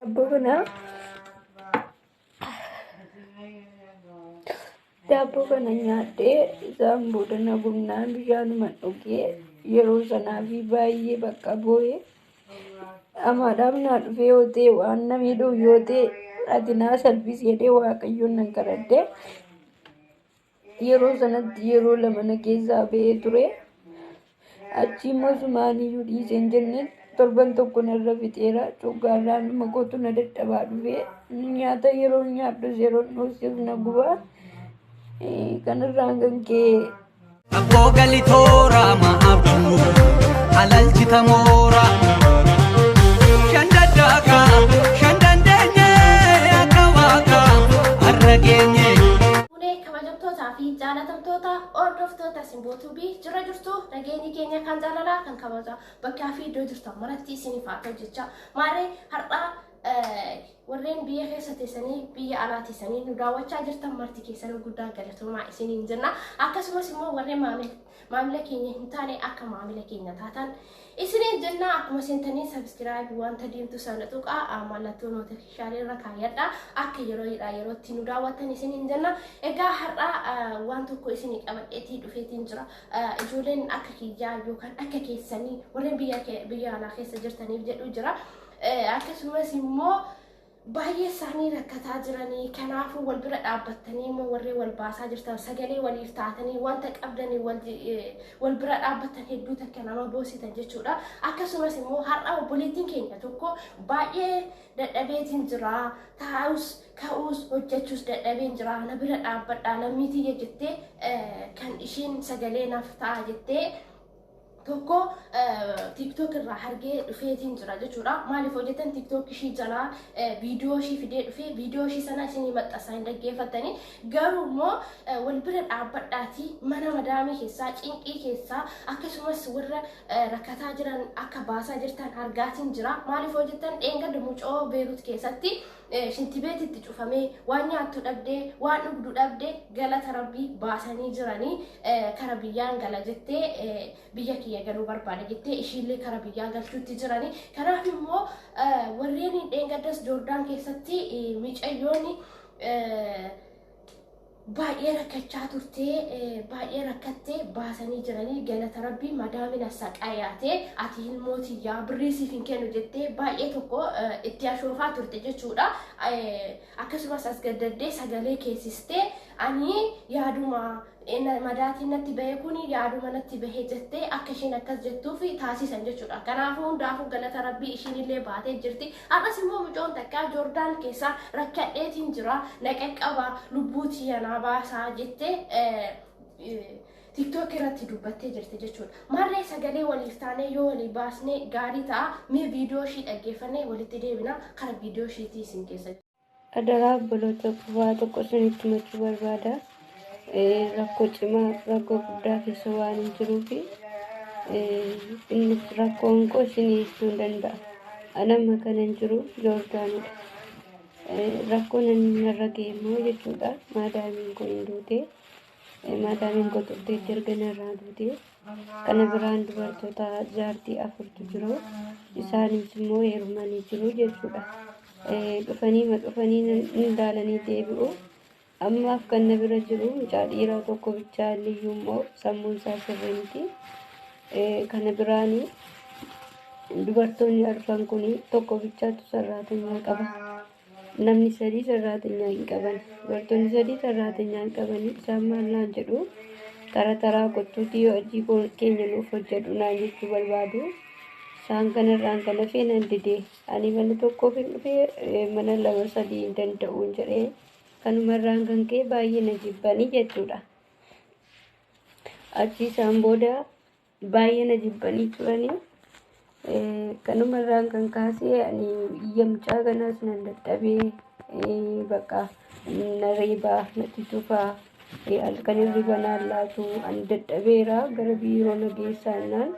Daabboo kana daabboo kana nyaadhee isaan booda na gubnaan bishaanuman dhugee yeroo sanaa fi baay'ee bakka boo'ee amaadhaaf naa dhufee yoo ta'e waan na miidhuuf yoo ta'e ati naa salphisi jedhee waaqayyoon nan kadhadhe. Yeroo sanatti yeroo 2 na keessaa ba'ee ture. Achi immoo sumaaniyyuu dhiisee hin jenne torban tokko narra fixeera. Coggaarraan dhuma kootu na dadhabaa dhufe. Nyaata yeroo nyaadhus yeroo dhoosseef na guba. Kanarraan kan ka'e. Abboo gali toora ma'abdu halalchita moora. Shan daddaaka shan dandeenye akka waaqa har'a geenye. Fuunee kabajamtootaa fi jaalatamtoota hordoftoota Simboo Tuubii jirra jirtu nageenyi keenya kan jaalalaa kan kabajaa bakkaa fi iddoo jirtan maratti isiniif haa ta'u jecha maarree har'aa warreen biyya keessa teessanii biyya alaa teessanii nu daawwachaa jirtan marti keessanuu guddaa galatoomaa isiniin jenna. Akkasumas immoo warreen maamila keenya hin taane akka maamila keenya taatan isiniin jenna. Akkuma seentanii sabiskiraayib wanta diimtuu sana tuqaa mallattoo nootifikeeshinii irra kaayyadha akka yeroodhaa yerootti nu daawwattan isiniin jenna. Egaa har'a waan tokko isinii qabadheetii dhufeetiin jira. Ijoolleen akka kiyyaa yookaan akka keessanii warreen biyya alaa keessa jirtaniif jedhu jira. Akkasumas immoo baay'ee isaanii rakkataa jiranii kanaafuu wal bira dhaabbattanii immoo warreen wal baasaa jirtan sagalee waliif taatanii wanta qabdanii wal bira dhaabbattan hedduu takka nama boositan jechuudha. Akkasumas immoo har'a obboleettiin keenya tokko baay'ee dadhabeetiin jira taa'us ka'uus hojjechuus dadhabeen jira na bira dhaabbadhaa lammii tiyya jettee kan ishiin sagalee naaf ta'a jettee tokko TikTok irraa hargee dhufeetiin jira jechuudha. Maaliif hojjetan TikTok ishii jalaa viidiyoo ishii fidee dhufee viidiyoo ishii sana isinii maxxansaa hin dhaggeeffattanii garuu immoo wal bira dhaabbadhaatii mana madaamii keessaa cinqii keessaa akkasumas warra rakkataa jiran akka baasaa jirtan argaatiin jira. Maaliif hojjetan dheengadda mucoo Beerut keessatti shintibeetitti cufamee waan nyaattu dhabdee waan dhugdu dhabdee galata rabbii baasanii jiranii kara biyyaan gala jettee biyya kiyya galuu barbaada jettee ishiillee kara biyyaa galchuutti jiranii. Kanaaf immoo warreen dheengaddas Joordaan keessatti micayyoon baay'ee rakkachaa turtee baay'ee rakkattee baasanii jiranii galata rabbii madaamina saqayaatee ati ilmoo tiyyaa birrii siif hin kennu jettee baay'ee tokko itti ashoofaa turte jechuudha. Akkasumas as gaddaddee sagalee keessistee ani yaaduma madaatiin natti bahe kun yaaduma natti bahe jettee akka isheen akkas jettuuf taasisan jechuudha. Kanaafuu hundaafuu galata rabbii ishiin illee baatee jirti. Har'as immoo mucoon takka Joordaan keessaa rakkadheetiin jira na qaqqaba lubbuu tiyya naa baasaa jettee TikTok irratti dubbattee jirti jechuudha. Maarree sagalee waliif taanee yoo walii baasnee gaarii ta'a. Mee viidiyoo ishii dhaggeeffannee walitti deebina kara viidiyoo ishiitii isin keessa. Adaraa obboloota qofaa tokko isinitti himachuu barbaada. Rakkoo cimaa rakkoo guddaa keessa waan hin jiruufi innis rakkoon koo isinii ibsuu hin danda'a. Ani amma kanan jiru Joordaanidha. Rakkoon inni narra ga'e immoo jechuudha maadaamiin koo hin duute. Maadaamiin koo turteetti erga narraa duute. Kana biraan dubartoota jaartii afurtu jiru. Isaanis immoo heerumanii jiru jechuudha. Dhufanii ma dhufanii ni ilaalanii deebi'u. Ammaaf kan na bira jiru mucaa dhiiraa tokko bichaa inni iyyuu immoo sammuun isaa sirrii miti. Kana biraani dubartoonni arfan kun tokko bichaatu sarraatinyaa qaba. Namni sadii sarraatinyaa hin qaban. Dubartoonni sadii sarraatinyaa hin qabani. Isaan maal naan jedhu tara taraa kottuutii hojii keenya nuuf hojjedhu naan jechuu barbaadu. Isaan kanarraan kan hafe nan dide. Ani mana tokkoof hin dhufe mana lama sadii hin danda'uun jedhee kanumarraan kan ka'e baay'ee na jibbanii jechuudha. Achi isaan booda baay'ee na jibbanii turanii kanumarraan kan kaasee ani iyya mucaa kanaas nan dadhabee bakka na reebaa natti tufaa halkan hirriba naan laatu ani dadhabeera gara biiroo na geessaa jennaan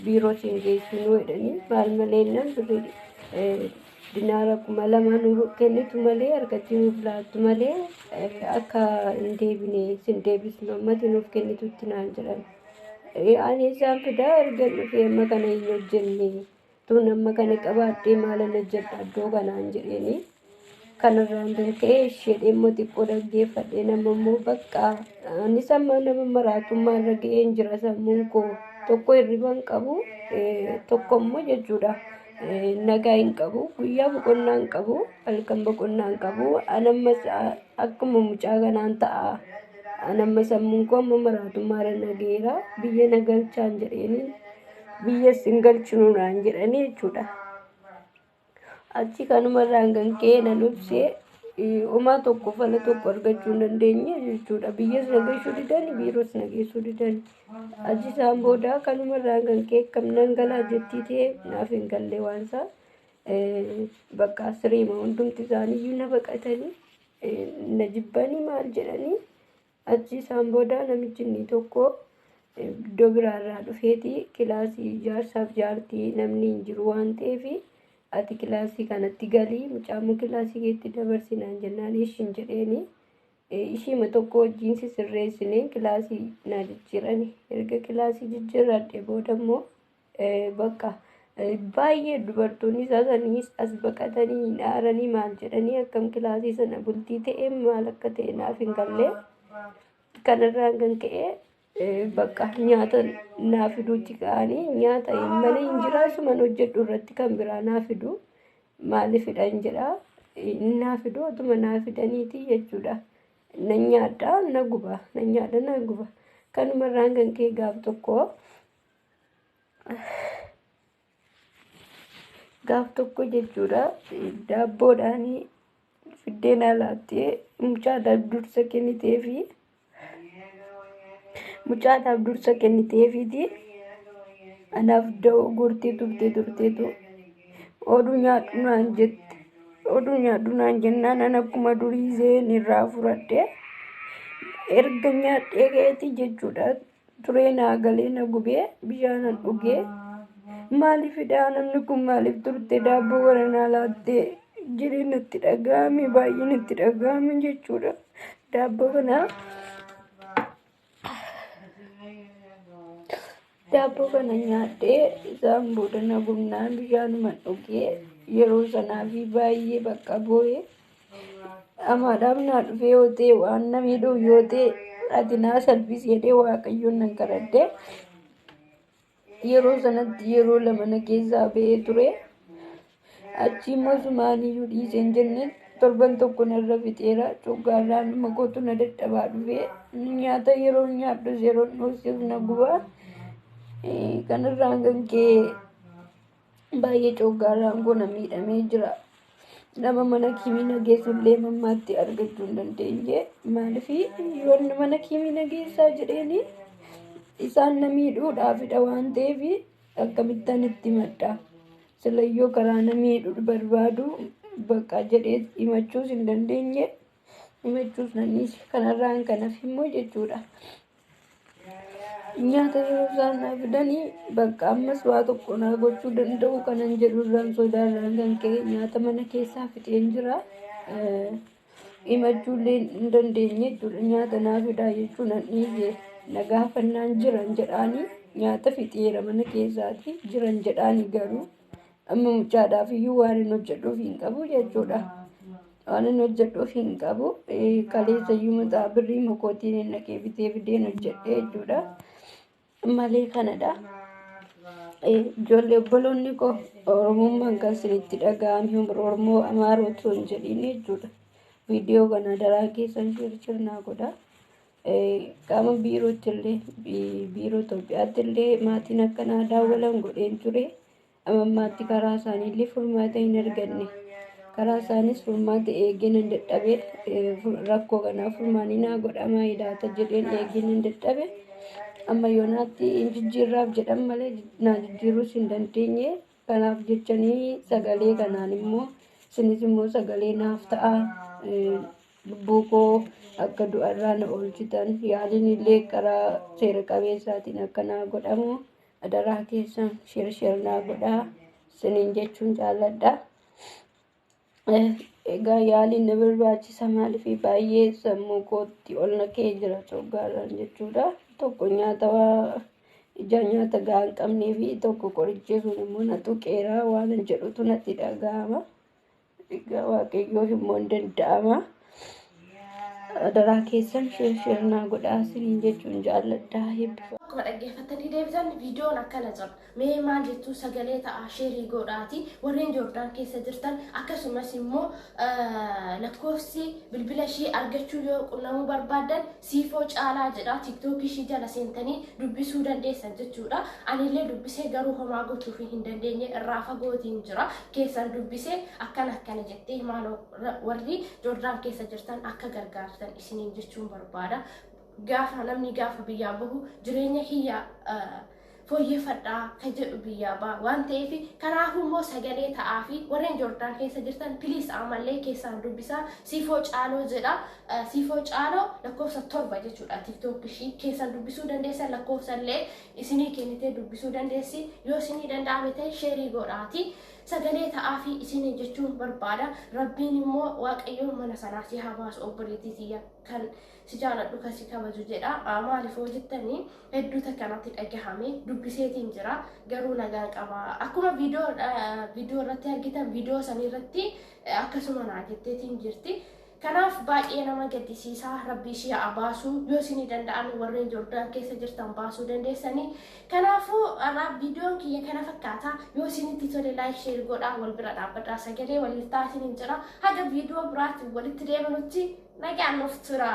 biiroo siin geessinuu jedhanii maal malee jennaan birrii dinaara 2000 nu kennitu malee harkatti nuuf laattu malee akka hin deebine sin deebisnu ammati nuuf kennitutti naan jedhan. Ani isaan fidaa erga dhufee amma kana hin hojjenne. Tuun amma kana qabaadhee maalan hojjedha iddoo kanaan jedheeni. Kanarraan kan ka'e isheedhee immoo xiqqoo dhaggeeffadhee nama immoo bakka anis amma nama maraatummaa irra ga'een jira sammuun koo tokko hirriba hin qabu tokko immoo jechuudha. Nagaa hin qabu guyyaa boqonnaa hin qabu halkan boqonnaa hin qabu an ammas akkuma mucaa kanaan ta'a. An amma sammuun koo amma maraatummaa irra nagayeera biyya na galchaan jedheeni biyya sin galchinu naan jedhanii jechuudha. Achi kanumarraan kan ka'e nan obsee homaa tokko fala tokko argachuu hin dandeenye jechuudha. Biyyas na geessuu didani biiroos na geessuu didani. Achi isaan booda kanumarraan kan ka'e akkam nan galaa jettii ta'e naaf hin galle waan isaa. Bakka siriima hundumti isaaniiyyuu na baqatanii na jibbanii maal jedhanii achi isaan booda namichi inni tokko iddoo biraarraa dhufeeti kilaasii jaarsaaf jaartii namni hin jiru waan ta'eef ati kilaasii kanatti galii mucaammoo kilaasii keetti dabarsinaan jennaan ishiin jedheeni ishiima tokko wajjin sisirreessinee kilaasii naa jijjiirani erga kilaasii jijjiirradhe booda immoo bakka baay'ee dubartoonni isaa saniis as baqatanii hin aaranii maal jedhanii akkam kilaasii sana bultii ta'e maal akka ta'e naaf hin galle kanarraan kan ka'e bakka nyaata naa fiduutti ka'anii nyaata mana hin jiraasuman hojjedhu irratti kan biraa naa fidu maaliifidhan jedha naa fidu otuma naa fidaniiti jechuudha. Nan nyaadha na guba nan nyaadha na guba kanumarraan kan ka'e gaaf tokko gaaf tokko jechuudha daabboodhaan fiddeen laattee mucaadhaaf dursa kenniteefi mucaadhaaf dursa kenniteefiiti anaaf da'oo gortee turtee turteetu oduu nyaadhu naan jette oduu nyaadhu naan jennaan an akkuma durii seen irraa fudhadhe erga nyaadhee ka'eeti jechuudha turee naa galee na gubee bishaanan dhugee maaliifidha namni kun maaliif turte daabboo kana naa laattee jedhee natti dhaga'ame baay'ee natti dhaga'ame jechuudha daabboo kana daabboo kana nyaadhee isaan booda na gubnaan bishaanuma dhugee yeroo sanaa fi baay'ee bakka boo'ee amaadhaaf naa dhufee yoo ta'e waan na miidhu yoo ta'e ati naa salphisi jedhee waaqayyoon nan kadhadhe yeroo sanatti yeroo lama na keessaa ba'ee ture achi immoo sumaaniyyuu dhiisee hin jenne torban tokko narra fixeera coggaarraan dhuma kootu na dadhabaa dhufee nyaata yeroo nyaadhus yeroo dhoosseef na gubaa kanarraan kan ka'e baay'ee coggaarraan koo na miidhamee jira. Nama mana kiimii na geessullee mammaatti argachuu hin dandeenye maaliif yoon mana kiimii na geessaa jedheeni isaan na miidhuudhaafidha waan ta'eef akkamittan itti himadha. Silayyoo karaa na miidhu barbaadu bakka jedhee himachuus hin dandeenye himachuus nan dhiise kanarraan kan hafe immoo jechuudha. Nyaata yeroo isaan naa fidanii bakka ammas waa tokko naa gochuu danda'u kanan jedhu irraan sodaarraan kan ka'e nyaata mana keessaa fixeen jira. Himachuullee hin dandeenye jechuudha. Nyaata naa fidaa jechuun nan dhiise na gaafannaan jiran jedhaanii nyaata fixeera mana keessaati jiran jedhaanii garuu amma mucaadhaaf iyyuu waan hin hojjedhuuf hin qabu jechuudha. Waan hin hojjedhuuf hin qabu. Kaleessa iyyuu mucaa birrii makootiin hin dhaqee bitee fideen hojjedhe jechuudha. Malee kanadha. Ijoollee obboloonni koo Oromummaan kan isinitti dhaga'ame Oromoo Amaara otoo hin jedhiin jechuudha. Viidiyoo kana daraa keessan share naa godha. Qaama biirootti illee biiroo Itoophiyaatti illee maatiin akkanaa daawwalan godheen ture. Amma ammaatti karaa isaanii illee furmaata hin arganne. Karaa isaanis furmaata eegee nan dadhabe. Rakkoo kanaaf furmaanni naa godhamaa ilaata jedheen eegee nan dadhabe. Amma yoonaatti hin jijjiirraaf jedhan malee naa jijjiiruus hin dandeenye. Kanaaf jechanii sagalee kanaan immoo isinis immoo sagalee naaf ta'a. Lubbuu koo akka du'arraa na oolchitan yaaliin illee karaa seera qabeessaatiin akka naa godhamu adaraa keessan share share naa godhaa isiniin jechuun jaalladha. Egaa yaaliin na barbaachisa maaliif baay'ee sammuu kootti ol na ka'ee jira coggaarraan jechuudha. Tokko nyaata Ijaan nyaata gahaa hin qabnee fi tokko qorichi sun immoo na tuqeera waan hin jedhutu natti dhaga'ama. Egaa Waaqayyoof immoo hin danda'ama. Adaraa keessan share share naa godhaa isiniin jechuun jaalladha. Eebbifa. Akkuma dhaggeeffattanii deebitan viidiyoon akkana jira. Mee maal jettuu? Sagalee ta'a, share godhaati. Warreen Joordaan keessa jirtan akkasumas immoo lakkoofsi bilbila ishii argachuu yoo qunnamuu barbaaddan Siifoo Caalaa jedha. TikTok ishii jala seentanii dubbisuu dandeessan jechuudha. Anillee dubbisee garuu homaa gochuuf hin dandeenye, irraa fagootiin jira. Keessan dubbisee akkana akkana jettee, maaloo warri Joordaan keessa jirtan akka gargaartan isiniin jechuun barbaada. Gaafa namni gaafa biyyaa bahu jireenya kiyya fooyyeffadhaa kan jedhu biyyaa ba'a waan ta'eef, kanaafuu immoo sagalee ta'aa fi warreen Joordaan keessa jirtan, please, ammallee keessaan dubbisaa. Siifoo Caaloo jedha. Siifoo Caaloo lakkoofsa 7 jechuudha. TikTok ishii keessan dubbisuu dandeessan, lakkoofsa illee isinii kennitee dubbisuu dandeessi. Yoo isinii danda'ame ta'e share godhaati. Sagalee ta'aa fi isinii jechuun barbaada. Rabbiin immoo Waaqayyoon mana sanaa si haa baasu, obboleettii tiyya kan si jaaladhu, kan si kabaju jedha. Maaliif hoo jettanii, hedduu takkanatti dhagahame, dubbiseetiin jira, garuu nagaan qaba. Akkuma viidiyoo irratti argitan, viidiyoo sanii irratti akkasuma naa jetteetiin jirti. Kanaaf baay'ee nama gaddisiisaa. Rabbi ishee haa baasu. Yoo isinii danda'ame warreen Joordaan keessa jirtan baasuu dandeessanii. Kanaafuu har'aaf viidiyoon kiyya kana fakkaata. Yoo isinitti tole like, share godhaa, wal bira dhaabbadhaa, sagalee waliif taasisanii jira. Haga viidiyoo biraatti walitti deebinutti nagaan nuuf tura.